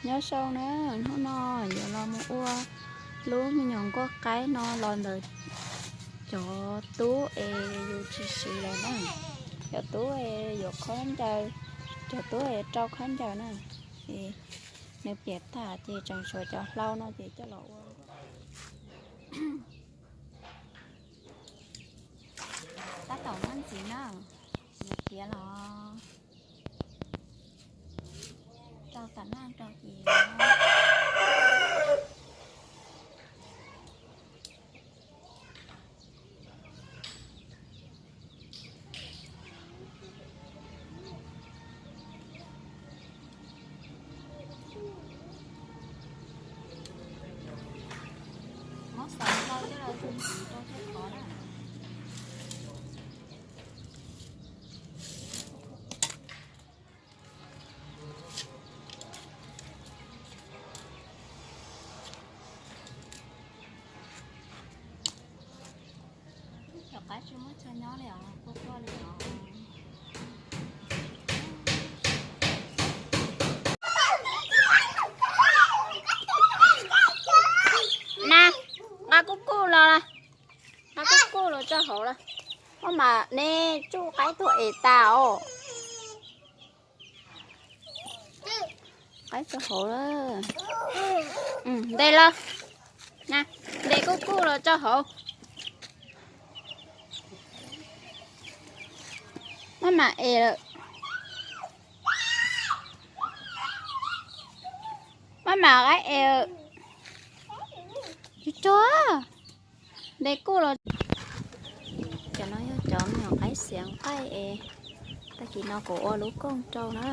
Nyob zoo na, hnub no yuav los mus ua lub me nyuam nkuaj qaib no los ntawm cov tub es yus tsis siv lawm na. Cov tub es yuav khaub ncaws, cov tub es rau khaub ncaws na. Ces nws piam tag ces tseem tshuav cov hlau no ces coj los ua. Tab tom muab ntxiv na, nws tiav los rau tom naj rau ces muab xaws hlau coj los ntxiv rau thiab qhov na. Cov qaib tsis muaj chaw nyob li os, quaj quaj li os. Na, nqa kuj kuj los, nqa kuj kuj los tso hauv lawm. Maj mam ne tsuj qaib tuag es tas os. Qaib tso hauv lawm. Ntes los, ntes kuj kuj los tso hauv. Maj mam es lawm. Maj mam qaib es lawm. Tsis tso, ntes kuj los. Cov no yog cov me nyuam qaib xiav nqaij es tag kis no kuv ua lub kooj rau na.